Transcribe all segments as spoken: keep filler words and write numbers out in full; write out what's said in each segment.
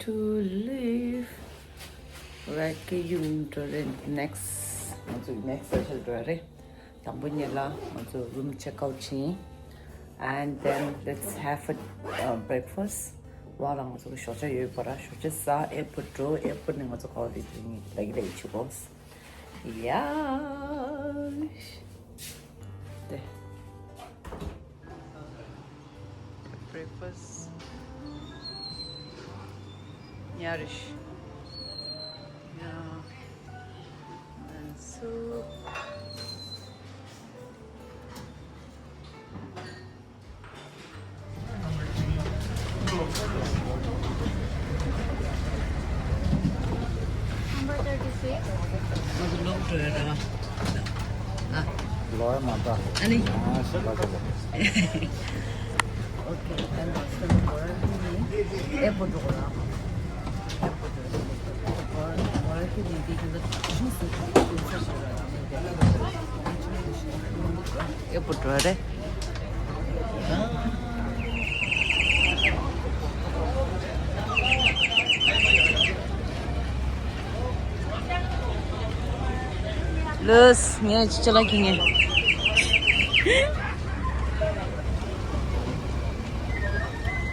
To leave. Right, okay, you enjoy the next. ང་ཚོ་next session འགྲོ་ཡ་རེད། དང་པོ་ཉིད་ལ་ང་ཚོ་room check out བྱས། And then let's have a uh, breakfast. བ་ལ་ང་ཚོ་གི་ཞོགས་ཇ་ཡོད་པ་ར། ཞོགས་ཇ་ཟ། airport འགྲོ། airport ནས་ང་ཚོ་ག་བ་དེ་དེ་ཉིད་ལེགས་ལེགས་བྱེད་དགོས། Yes. དེ། Breakfast. ཉ་རིགས། ཉ། And soup. Number thirty-six. ང་ཚོ་ལོག་འགྲོ་ཡ་ར། ཨ། ལོག་ཡ་མ་ད། ཨ་ནི། ཨ་ཤི་ལ་ཤི་ལ། Okay, then airport འགྲོ་དགོས་ར། airport འགྲོ་དགོས་ར། airport འགྲོ་ར། ལོས། ངས་ཅི་ལ་ཁྱི་ངས།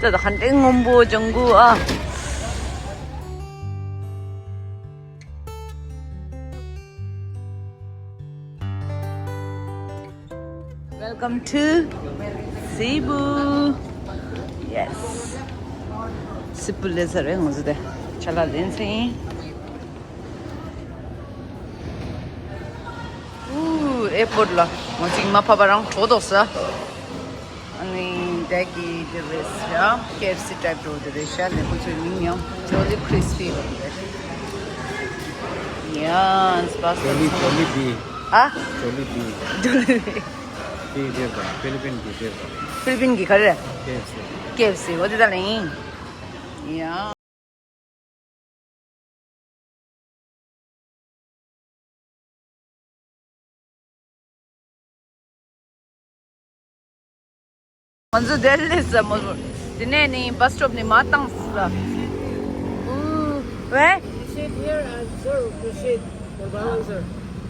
ད་ད་ཧན་ཏེ་སྔོན་པོ་ལྗང་གུ་ཨ། Welcome to Cebu. Yes. Cebu ལས་ས་རེད་ང་ཚོ་དེ། ཅ་ལག་ལེན་ཚེ་ཡིན། ཨུ། airport ལ་ང་ཚོ་ཉི་མ་ཕ་པ་རང་གྲོ་དོག་ས། ཨ་ནི་དེ་གི་དེ་རེད་ཤག K F C type འགྲོ་དེ་རེད་ཤག་ལས་ཁོ་ཚོའི་མིང་ཡང་Jolly Crispy རེད། Yes, pasta. Jolly, Jolly B. ཨ། Jolly B. Jolly B. དེ་རེད་པ། ཕི་ལི་པིན་གི་རེད་པ། ཕི་ལི་པིན་གི་ག་རེ། K F C. K F C འོ་དེ་ད་ལེན། ཡ། ང་ཚོ་དེར་སླེབས་ས་མོ། དེ་ནས་ནི་bus stop ནས་མར་བཏང་ས། ཨུ། Where? You sit here and serve to sit for balance, sir.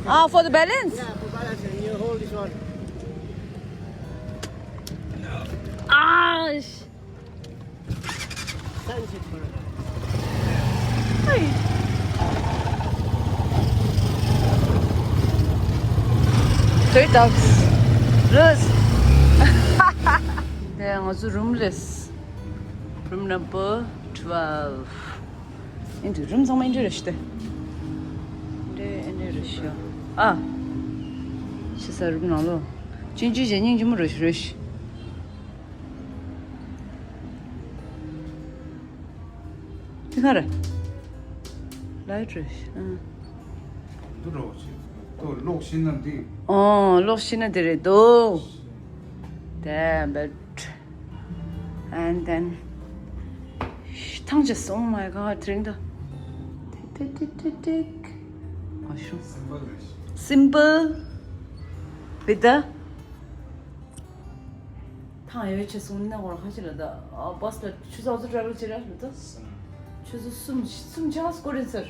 Ah, for the balance? Yeah, for balance, and you hold this one. Ah, sh- Three dogs. Rules. དེ་ང་ཚོ་room རེད། Room number twelve. ཨེ་འདྲ་room ཚང་མ་ཨེ་འདྲ་རེད་ཤི་དེ། འདྲ་ཨེ་འདྲ་རེད་ཤི། ཨ། ཤི་ས་room ནང་ལོ། ཅིན་ཅི་ཇེ་སྙིང་རྗེ་མོ་རེད་ཤི་རེད་ཤི། དེ་ག་རེད། Light རེད། ཨ། འདི་རོགས་བྱེད། ཏོ་ལོག་ཤི་ན་འདི། ཨོ་ལོག་ཤི་ན་འདི་རེད་དོ། Damn it. And then ཐང་ཆད་སོང་། Oh my god, དེ་རིང་ད། ཏིག་ཏིག་ཏིག་ཏིག་ཏིག Mushroom. Simple རེད། Simple with the ཐང་ཡོད་ཆེ་སོང་ན་འོར་ཁ་ཆེ་ལ་ད། ཨ། bus ལ་ཆུ་ཚོད་ཚོད་travel བྱེད་ར་ལ་ད། ཆུ་ཚོད་གསུམ་གསུམ་ཆ་སྐོར་རིན་ཟེར།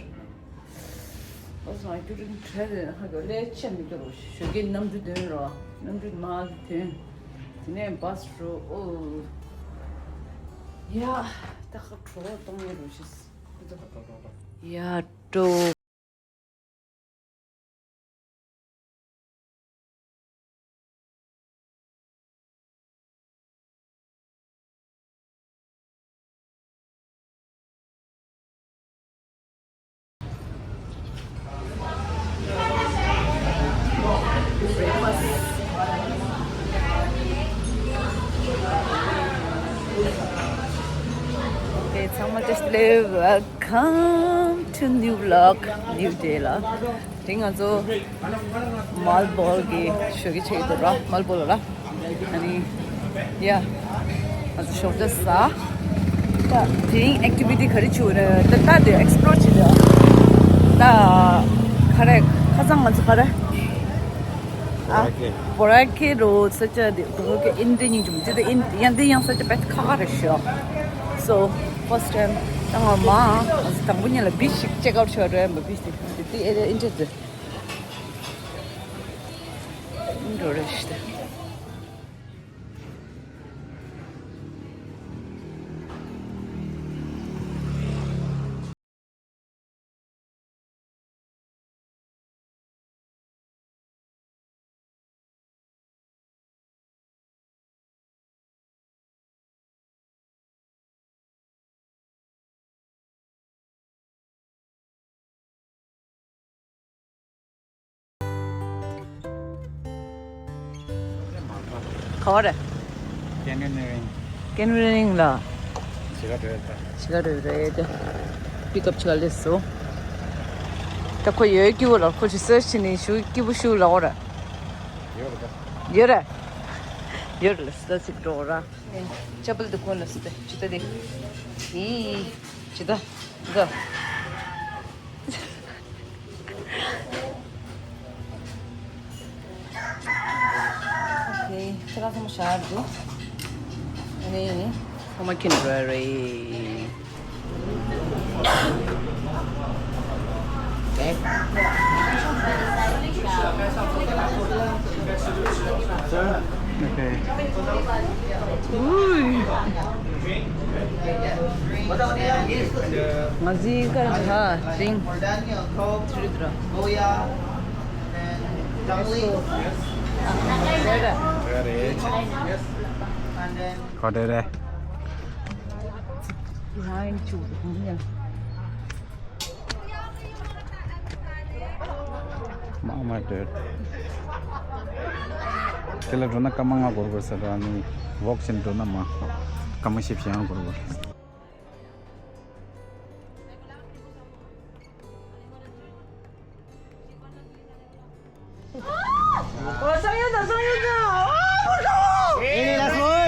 bus ལ་རྒྱུ་རིན་བྲལ་རེད། ཧ་གོ་ལས་ཆེ་མི་འགྱུར་རོ། ཞོགས་ཀའི་གནམ་གྲུ་ཐོན་རོ། གནམ་གྲུ་མ་ཐོན། དེ་ནས་bus འགྲོ། ཨོ། ཡ། ད་ཁ་གྲོ་གཏོང་ཡས་རོ་ཤི། ཡ་འགྲོ། Okay, ཚང་མ་བཀྲ་ཤིས་བདེ་ལེགས། Welcome to new vlog, new day ལ། དེ་ང་ཚོ་མལ་བོལ་གྱི་ཞོགས་ཀས་ཆེ་གི་འདུག་ར། མལ་བོལ་ལ། ཨ་ནི། ཡ། ང་ཚོ་ཞོགས་ཇ་ཟ། ད་དེ་རིང་activity ག་རེ་བྱེད་རེད། ད་ད་དེ་explore བྱེད་དེ། ད་ག་རེ་ཁ་སང་ང་ཚོ་ག་རེ། ཨ། བོ་ར་ཁེ་རོ་ས་ཆ་དེ་བོ་ར་ཁེ་ཨིན་དེ་ཉིན་ཅུང་ཅི་དེ་ཨིན་ཡང་དེ་ཡང་ས་ཆ་དཔེ་ཁག་ཁག་རེད་ཤག So First time ད་ང་མ་དང་པོ་ཉིད་ལ་བི་ཅི་ཞིག་ཅེག་ཨའུཊ་བྱེད་འགྲོ་ཡིན་པ། བི་ཅི་དེ་དེ་ཨེ་རེད། ཨིན་ཏྲེ་དེ་འགྲོ་རེད་ཤི་ད། ག་བ་རེད། ཀེ་ནི་རིང་། ཀེ་ནི་རིང་ལ། ཕྱི་ཁ་འགྲོ་ཡ་ད། ཕྱི་ཁ་འགྲོ་ཡ་རེད། པིག་ཨབ་ཕྱི་ཁ་སླེབས་སོང་། ད་ཁོ་ཡོད་སྐྱིད་པོ་ལ། ཁོ་ཅིག་སར་ཆི་ནི་ཞུ་སྐྱིད་པོ་ཞུ་ལ་འོ་ར། ཡོད་རེད་ད། ཡོད་རེད། ཡོད་རེད་ལ་སི་ད་ཅིག་འགྲོ་ར། ཅ་པལ་དེ་གོན་ལ་སི་ད་ཅི་ད་དེ། ཨི། ཅི་ད། འདི། ཨོ་ཁེ། ཁྱེད་རང་ཚང་མ་བཞག་འདུག་ཨ་ནི་ཚང་མ་ཁྱེར་འགྲོ་ཡ་རེད། ཨོ་ཁེ། ཨུའི། ང་ཚོའི་ཀར་ཧ་ཅིང་ཚུར་དུ་ར། ག་རེ་རེད། མ་མ་འདོད། དེ་ལ་འགྲོ་ན་སྐར་མ་ལྔ་འགོར་དགོས་ཟེར། ཨ་ནི་ཝོག་བྱས་འགྲོ་ན་མ་སྐར་མ་བཞི་བཞི་ཡང་འགོར་དགོས། ཨོ། སང་ཉིན་དང་སང་ཉིན་དང་། ཨོ། ཨེ་ནི་ལ་སོན།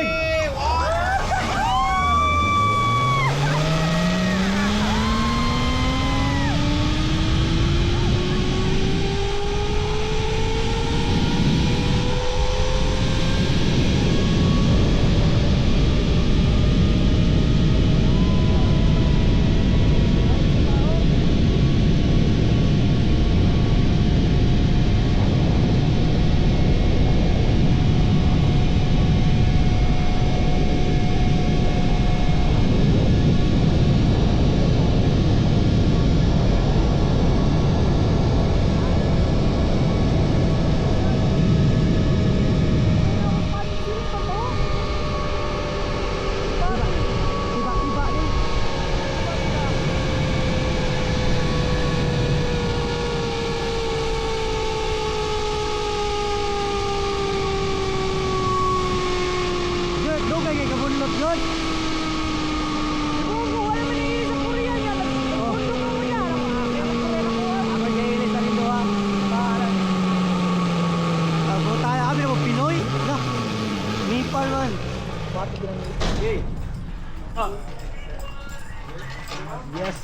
Yes.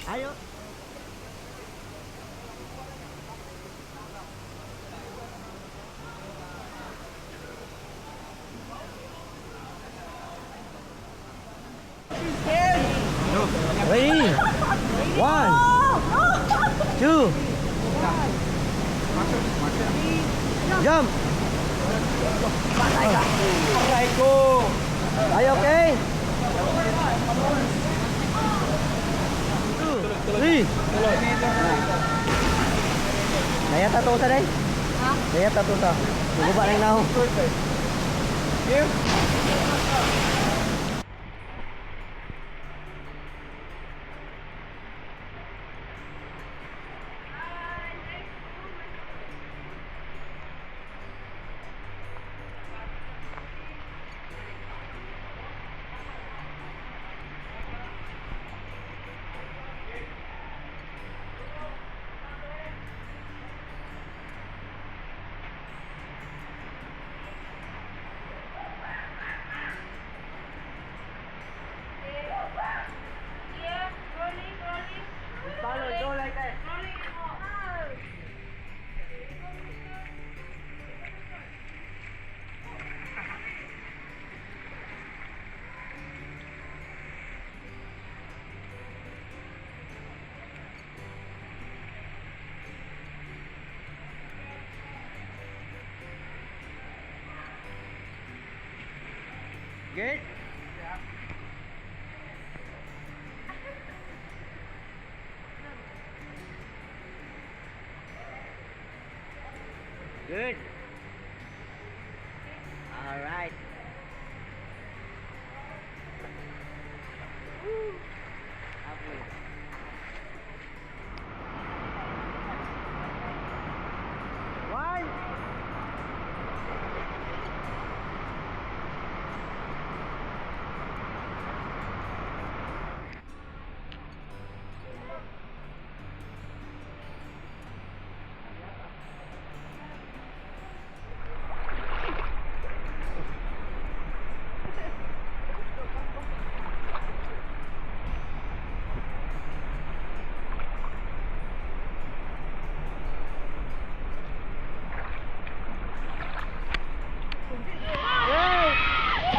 Ayo. Ready? One, two, jump. Are you okay? Three. Naya tato sa dai? Ha? Naya tato sa. Go back right now. Good. Good. All right. Woo. Lovely. One.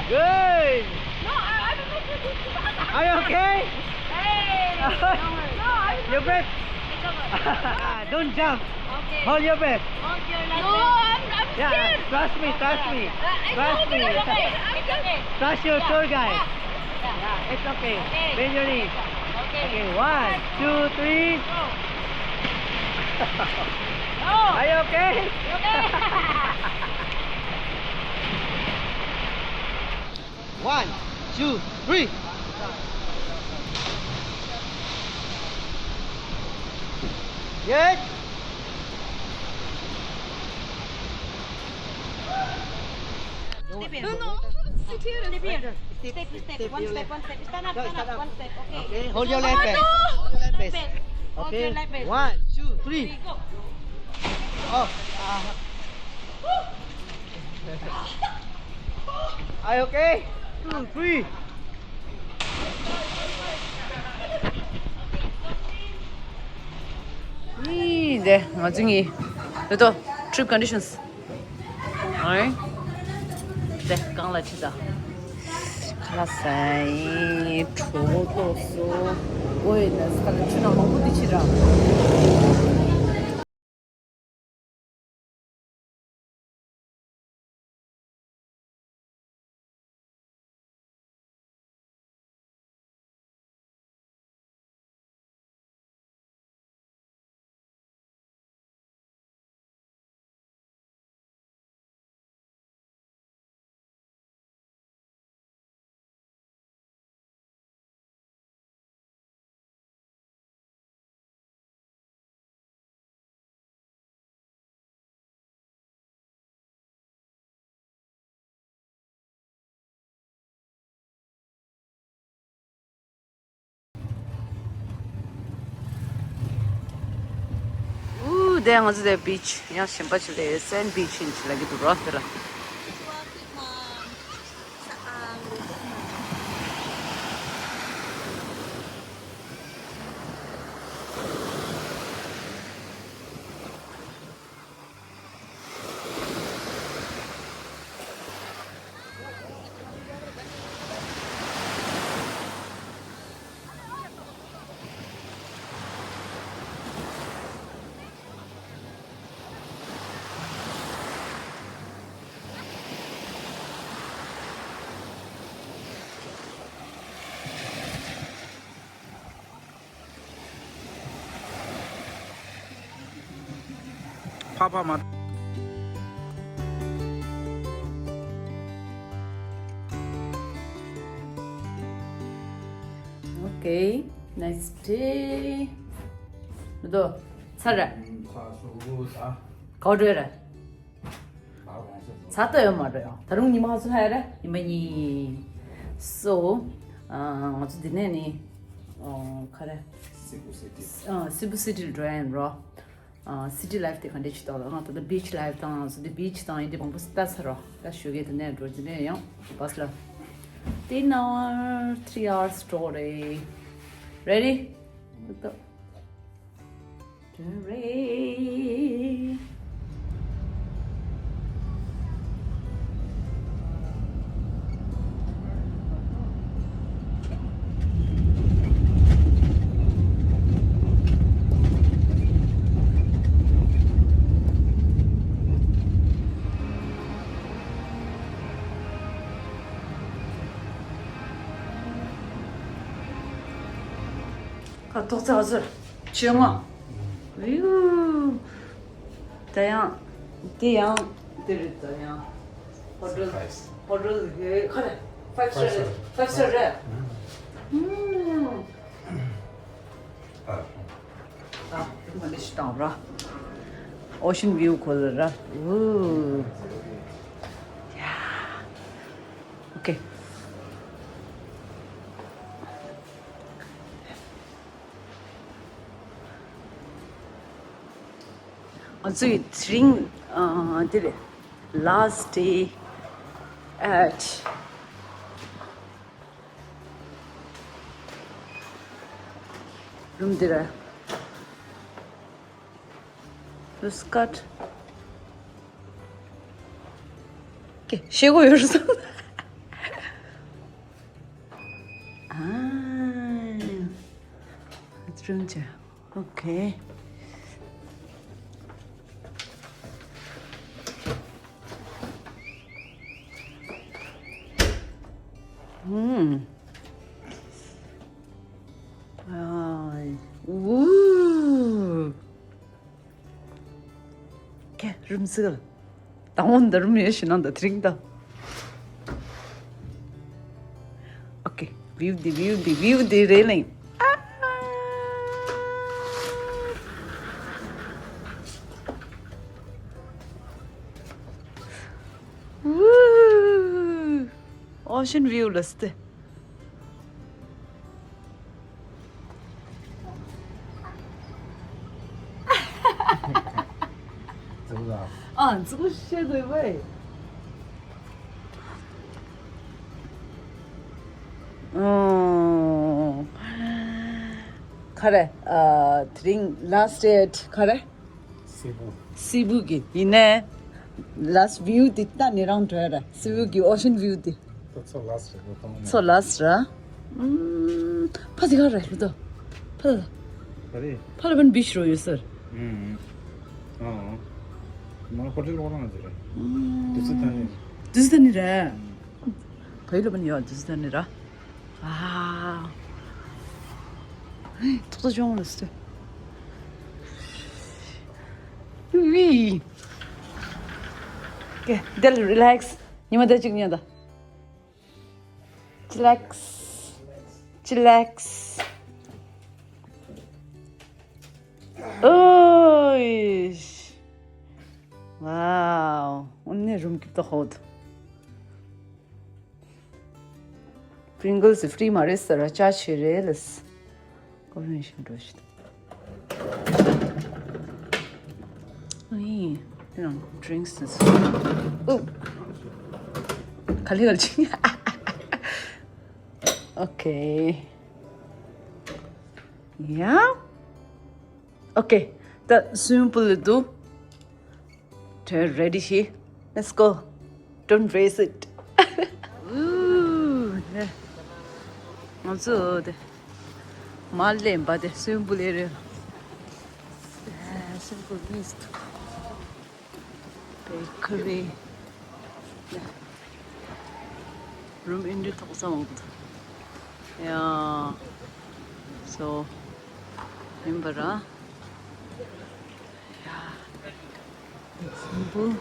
Good. No, I, I don't know. Are you okay? Hey. No, I don't know. Your breath. Don't jump. Okay. Hold your breath. Hold your left. No, I'm, I'm scared. Yeah, trust me, trust me. Uh, it's okay, it's okay. It's okay. Trust your tour guide. Yeah. Yeah, it's okay. Okay. Bend your knees. Okay. Okay, one, two, three. Go. No. Are you okay? Okay. One, two, three. Yes. Step here. No, no. Sit here. Step here. Step, step. One step, one step. Stand up, stand up. One step. Okay. Okay. Hold your left hand. Hold your left hand. Hold your left hand. Okay. One, two, three. Three, go. Oh. Ah. Are you okay? Two, three. ཨི་འདི་ང་ཚོ་གཉིས་འདི་ཏོ་trip conditions. ཨའི་འདི་གང་ལ་ཁྲིད་ད། ཁ་ལག་ཟ་ཡིན། གྲོད་ཁོག་ལྟོགས་སོང་། ཨོ་ཡིན་ན་ས་ལ་ཆུ་ནང་མང་པོ་འདི་ཕྱིན་ར། ཨུ། དེ་ང་ཚོ་དེ་བིཆ་ཡང་གཞན་པ་ཅིག་ལས་སེན་བིཆ་ཡིན་ཅིག་ལབ་ཀྱི་འདུག་རོ་དེ་ལ། ཕ་ཕ་མ། Okay, nice day. མི་འདུག་ཚར་རེད། ཚར་སོང་ད། ག་པར་འགྲོ་ཡ་རེད། ཚ་ཏོ་ཡོད་མ་རེད། ད་རུང་ཉི་མ་ཚོ་ཧ་རེད། ཉི་མ་གཉིས། So ང་ཚོ་འདི་ནས་ནི་ག་རེ། སི་བུ་སི་ཊི། སི་བུ་སི་ཊི་ལ་འགྲོ་ཡ་ཡིན་རོ། སི་ཊི་ལའིཕ་དེ་ག་འདྲས་ཅིག་འདུག་ལ། ང་ད་ལྟ་བིཆ་ལའིཕ་དང་སི་ཊི་བིཆ་དང་ཡིན་དེ་མང་པོ་ལྟ་ཚར་རོ། ད་ཞོགས་ཀས་དེ་ནས་འགྲོ། འདི་ནས་ཡང་བྷ་སི་ལ། Ten hour, three hour story. Ready? ཨ། ཏོག་ཙམ་ཨ་ཟེར། བཅོ་ལྔ། ཨིའུ། ད་ཡང་། དེ་ཡང་། དེ་རེད། ད་ཡང་། ཧོ་ཊེལ། ཧོ་ཊེལ་གི་ག་རེ། ཕའིབ་སི་ཊར་རེད། ཕའིབ་སི་ཊར་རེད། ཨུམ། ཨ། ཨ། དེ་མ་ལས་ཤི་དང་ར། ཨོ་ཤན་བིའུ་གོ་ལ་ར། ཨུ། ཡ། ཨོ་ཁེ། ང་ཚོའི་དེ་རིང་། ཨ། དེ་རེད། Last day at རུམ་འདི་ར། Let's cut. ཀྱེ། ཤེལ་སྒོ་ཡོད་རེད་སོང་། ཨ། རུམ་ཆེ། ཨོ་ཁེ། ཨུམ། ཨ། ཨུ། ཀྱེ། རུམ་ཟིག་ལ། དང་པོ་འདི་རུམ་ཡོད་ཤི་ན་འདི་དེ་རིང་ད། ཨོ་ཁེ། བིའུ་འདི། བིའུ་འདི། བིའུ་འདི་རེད་ལེ། ཨ། ཨུ། ཨོ་ཤན་བིའུ་ལ་སྟེ། ཨ། ཙི་གུ་བཤད་འདོད་པས། ཨོ། ག་རེ། ཨ། དེ་རིང་last day at ག་རེ། སི་བུ། སི་བུ་གི་ཡིན་ནས། Last view དེ་ད་ནི་རང་འགྲོ་ཡ་ར། སི་བུ་གི་ཨོ་ཤན་བིའུ་དེ། ད་ཚོ་ལ་སི་རེད། ཚོ་ལ་སི་ར། ཨུམ། ཕ་ཟི་ག་རེ་ལུ་དོ། ཕ་ལ། ག་རེ། ཕ་ལ་བན་བིཆ་རོ་ཡོད་ཟེར། ཨུམ། ཨ། མ་ཧོ་ཊེལ་ལོ་རང་ཟེར། ཨུམ། དུས་ཚོད་ད་ནི། དུས་ཚོད་ད་ནི་ར། ཨུམ། བའི་ལ་བན་ཡོད། དུས་ཚོད་ད་ནི་ར། ཨ། ཐོག་ཏུ་ཅོང་ལ་སྟེ། ཝི། ཀྱེ། དེ་ལ་རི་ལེགས། ཉི་མ་དེ་གཅིག་ཉལ་ད། ཅི་ལེགས། ཅི་ལེགས། ཨོའི། ཝའོ། ཨོ་ནི་རུམ་ཀིབ་ཏོ་ཧོད། པྲིང་གལ་སི་ཕི་རི་མ་རེད་ཟེར་ར། ཅ་ཆེ་རེད་ལས། ཀོ་ཕི་མེ་ཤིན་འགྲོ་ཤི། ཨི། དེ་ནང་ཌི་རིང་སི་དེ་ཚོ། ཨུ། ག་ལེ་ག་ལེ་ཅིག་ཨོ་ཁེ། ཡ། ཨོ་ཁེ། ད་སུའི་མིང་པུལ་ལ་འདུག་དེ་རེ་ཌི་བྱེད། Let's go. Don't waste it. ཨུ། ནེ། ང་ཚོ་དེ་མ་ལེན་པ་དེ་སུའི་མིང་པུལ་ཨེ་རེད། ཨ། སུའི་མིང་པུལ་མིས་འདུག་བེ་ཀ་རི། རུམ་ཨིན་དྲི་ཐོག་ས་མང་པོ་འདུག་ཡ། སོ། ཡིན་པ་ར། ཡ། སིམ་པལ།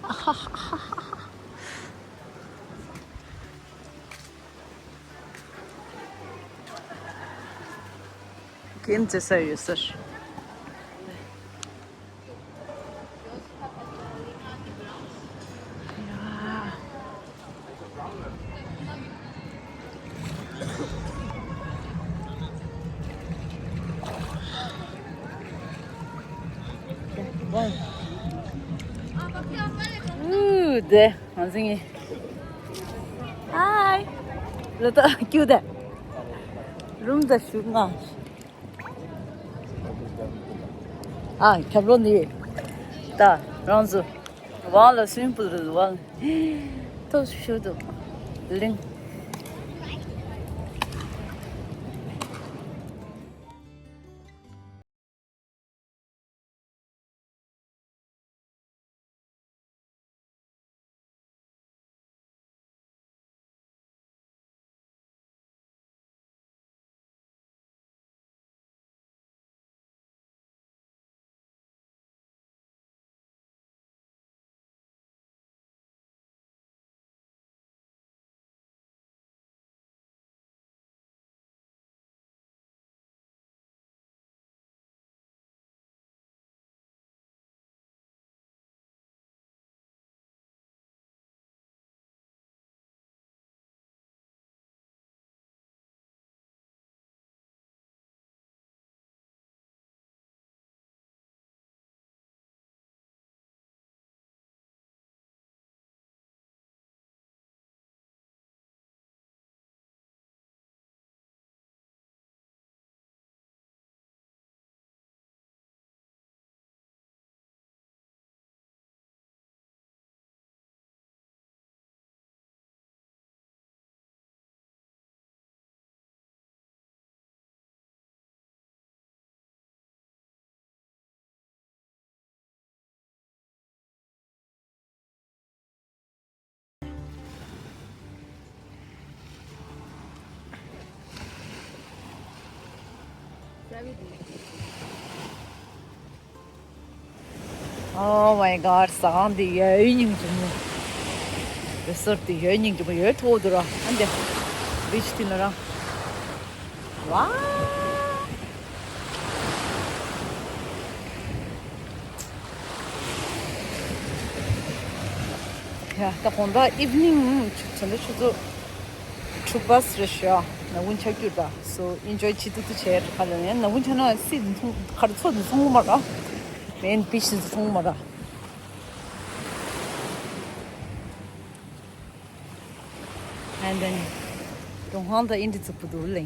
ཨ་ཧ་ཧ་ཧ་ཧ། གན་ཙེ་ས་ཡོད་སར། ཨུ། དེ་ང་ཚོ་ངི། ཧའི། ལོ་ཏོ་ཀྱུ་དེ། རུམ་ད་ཞུགས་ང་། ཨ། ཁྱབ་ལོ་ནི། ད་རང་ཚོ། ཝང་ལ་སུའི་མིང་པུལ་རེད། ཝང་། ཐོ་ཤོ་དུ། ལིང་། Oh my god, ཟ་ཁང་འདི་ཡོད་སྙིང་རྗེ་མོ། རི་སོར་འདི་ཡོད་སྙིང་རྗེ་མོ། ཡོད་ཐོག་འདུག་ར། ཨ་འདི་བིཆ་འདི་ན་ར། ཝའོ། ཡ་ད་དགོང་དག་ཨིབ་ནིང་ཆུ་ཚོད་ཆུ་ཚོད་དྲུག་པ་རེད་ཤག་ན་བུན་ཆགས་རྒྱུ་ད། So enjoy བྱེད་ཏུ་ཏུ་བྱས་ར། ཁ་ལ་ནས་ན་བུན་ཆགས་ན་སི་ཁར་ཚོད་ནི་སོང་མ་ར། མེན་བིཆ་ནི་སོང་མ་ར། And then གྲོང་ཁང་ད་ཨིན་དྲི་ཚུགས་པོ་འདུག་ལེ།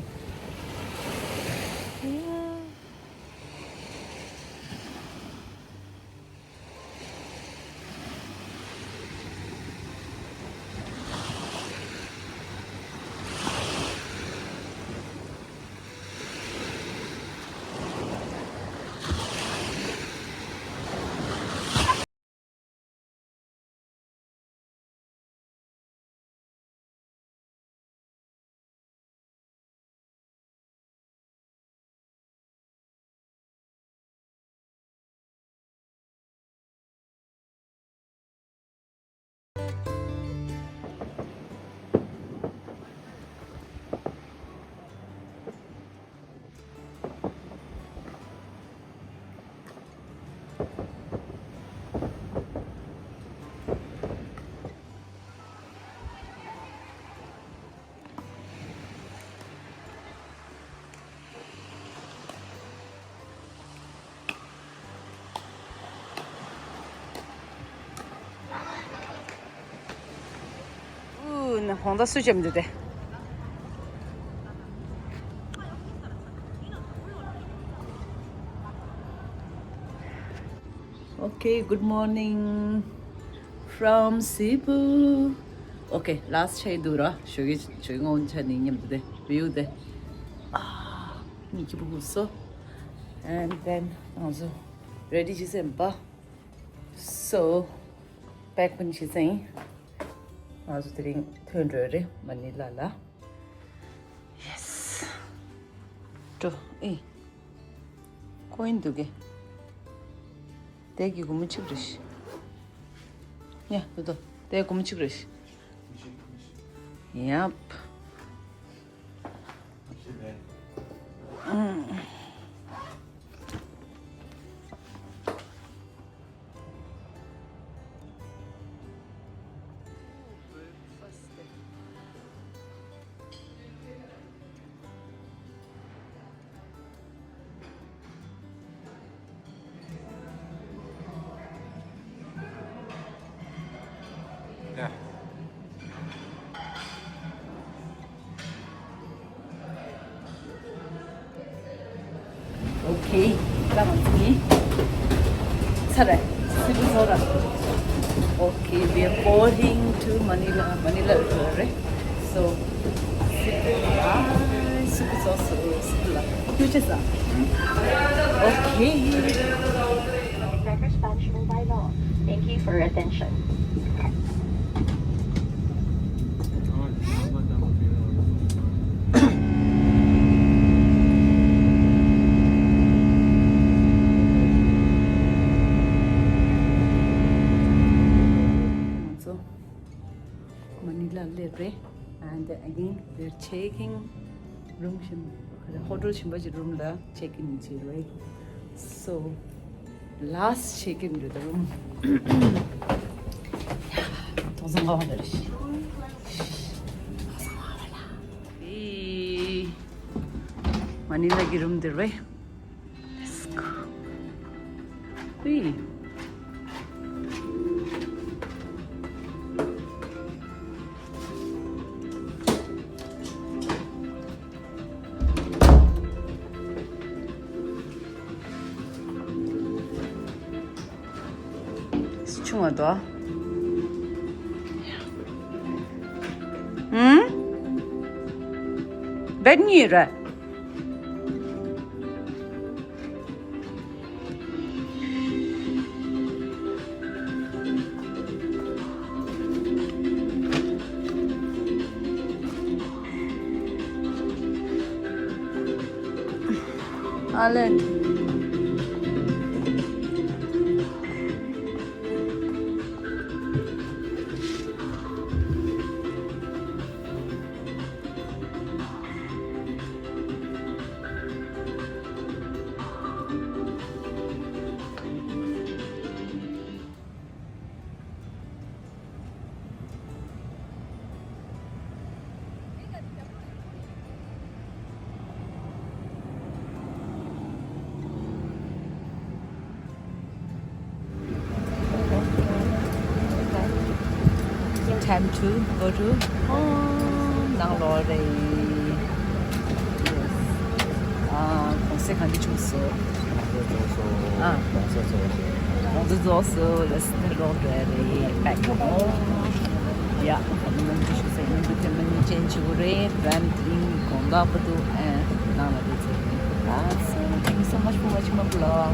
ཨུ་ན་ཧོང་ད་སུ་ཅམ་འདི་དེ། Okay, good morning from Cebu. Okay, last ཆེ་འདུག་ར། ཞོགས་ཀྱི་ཞོགས་ཀྱི་སྔོན་ཆད་ནས་མཉམ་དུ་དེ་བིའུ་དེ། ཨ་མིག་སྐྱིད་པོ་ཧུ་སོ། And then ང་ཚོ་རེ་ཌི་བྱེད་ཟིན་པ། So པེག་པིང་བྱེད་ཟིན། ང་ཚོ་དེ་རིང་ཐོན་འགྲོ་རེད་མ་ནི་ལ་ལ། Yes. འགྲོ་ཨེ། ཁོ་ཡིན་འདུག་གེ། དེ་གི་སྒོར་མོ་གཅིག་རེད་ཤི། ཡ་དོ་དོ། དེ་སྒོར་མོ་གཅིག་རེད་ཤི། Yep. Okay, that one's me. Sorry, super soda. Okay, we are boarding to Manila, Manila, right? So, super, ah, super sauce, super la. Future sa. Okay. Spanish mobile law. Thank you for your attention. ང་ཚོ་མ་ནི་ལ་སླེབས་རེད། And again, we're checking room ཞིམ། ཧོ་ཊེལ་ཞིམ་པ་ཅིག་རུམ་ལ་ཆེག་ཨིན་བྱེད་རེད། So, last check in རེད་ད་རུམ། ཐོག་བཟང་ག་བ་ལ་རེད། ཨེ། མ་ནི་ལ་གི་རུམ་འདི་རེད། Let's go. ཨེ། ཆུང་བ་དོ། ཨུམ། བེད་གཉིས་རེད། ཨ་ལེ། Time to go to home. ནང་ལོགས་རེད། ཨ། གུང་སེང་ག་འདྲ་བྱུང་སོང་། ཨ། གུང་སེང་རྫོགས་སོང་། Let's head out. Ready, back home. Yeah, ནམ་རྒྱུན་ཞུ་ས་ཡིན་འདུག་དེ་མིན་ཅན་ཆེ་བོ་རེད། Brand in དགོང་དག་པ་འདུག་ཨེ། ནང་ལ་འགྲོ་ཚེ། ཨ། So thank you so much for watching my vlog.